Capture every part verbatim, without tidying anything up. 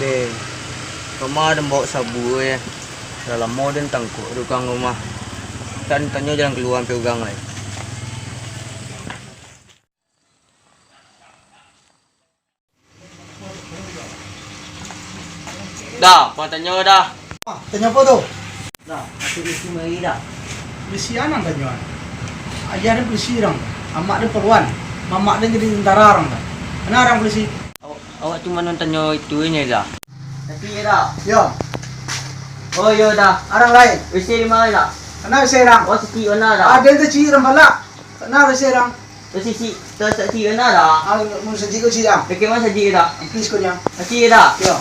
Deh, rumah den bawa sabu, eh. Lah lamo den tangkok di urang rumah. Kan tanyo jalan kalua ampia urang lai. Dah, mau tanyo dah. Ah, tanyo apo tu? Dah, masuk isi mari dah. Polisi anang tanyo an. Ayah den polisi urang. Amak den polwan. Mamak den jadi tentara urang dah. Kena urang polisi. Awak, awak cuma nan tanyo itu inyo dah. Tapi ya dah. Yo. Oh, yo dah. Arang lain. Isi lima dah. Kena isi urang. Oh, siti warna dah. Ada tu cik urang balak. Kena isi urang. Terus isi, terus isi kena dah. Ah, mun sajik ko cik dah. Oke, mas sajik dah. Please ko nya. Masih dah. Yo.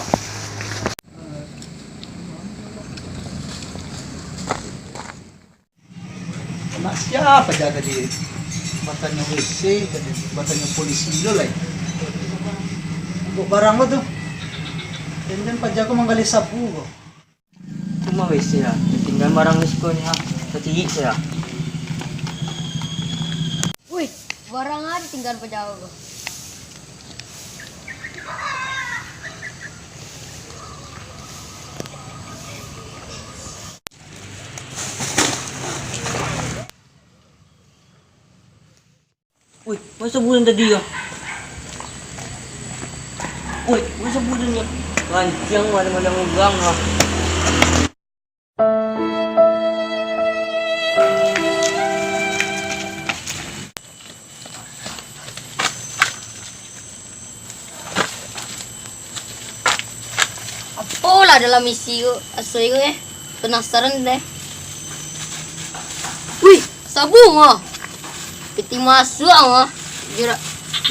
Anak siapa aja tadi? Batanyo W C, tadi batanyo polisi lo lai. Kok barang lo tu? Kemudian paja ko manggaleh sabu ko. Cuma W C lah, tinggal barang di siko ni ha. Kacik saya. Wih, barang aja tinggal paja ko. Wih, masa bulan tadi ya? Wih, masa bulan ya? Rancang malam-malam urang lah. Apolah dalam isi ko, asoi ko, eh? Penasaran deh. Wih, sabu mah. Piti masuak mah. Jura-,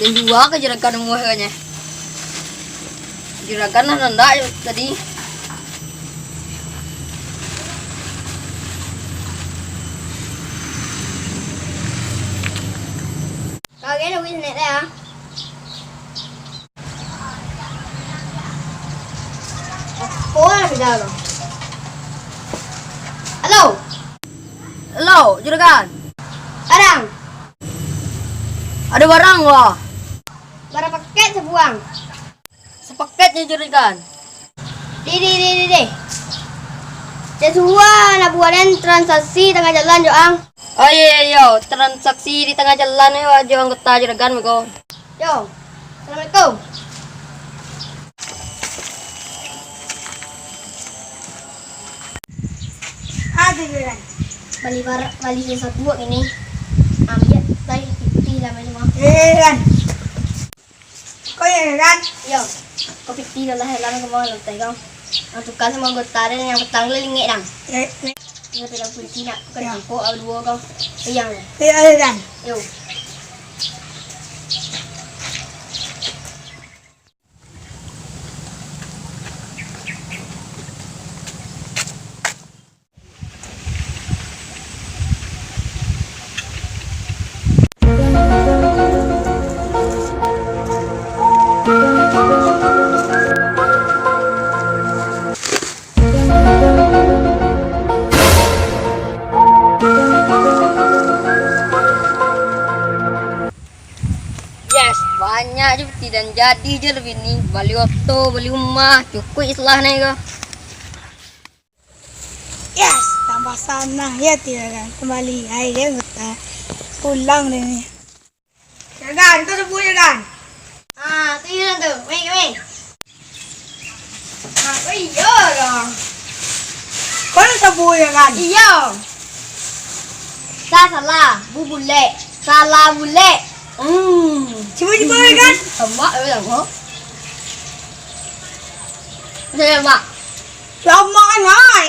dan jua ka juragan muah kanya. Juragan lah nandak tadi. Kau kena win net ya. Apo lah bida tu? Halo. Halo, juragan. Barang. Ada barang wah. Bara paket sabuang? Sapaket nyo juragan. Di, di, di, di, di. Cek suah nak buat den transaksi tangah jalan jo ang. Oh iyo, iyo, iyo. Transaksi di tangah jalan ni jo anggota juragan beko. Yo. Assalamualaikum. Aduh, juragan. Bali bar-, bali sabuak ini. Ambiak tai pitih lah bali mah. Eh, kan. Kau ya kan? Yo. Kau pitih lah, lah, lah, kau mau lantai kau. Ang tukar samo anggota den nan patang tu lingek dang. Eh, eh. Kau pegang kunci nak, kau Ya. Tangkok, aduo kau. Payang lah. Eh, eh, kan? Yo. Yes, banyak jo pitih den, jadi jo lah bini, bali oto, bali rumah, cukuik salah ni ko. Yes, tambah sanang ya, tidak kan? Kembali, ai dia, pulang deh ni. Jagan, tu sabu jagan. Ah, tu jagan tu. Meh, meh. Ah, oh iyo lah. Kau nak sabu jagan? Iyo. Sa-, salah, bu bulek. Salah bulek. Hmm. Cuba, cuba jagan. Lemak, eh, lemak. Lemak. Lemak, ai.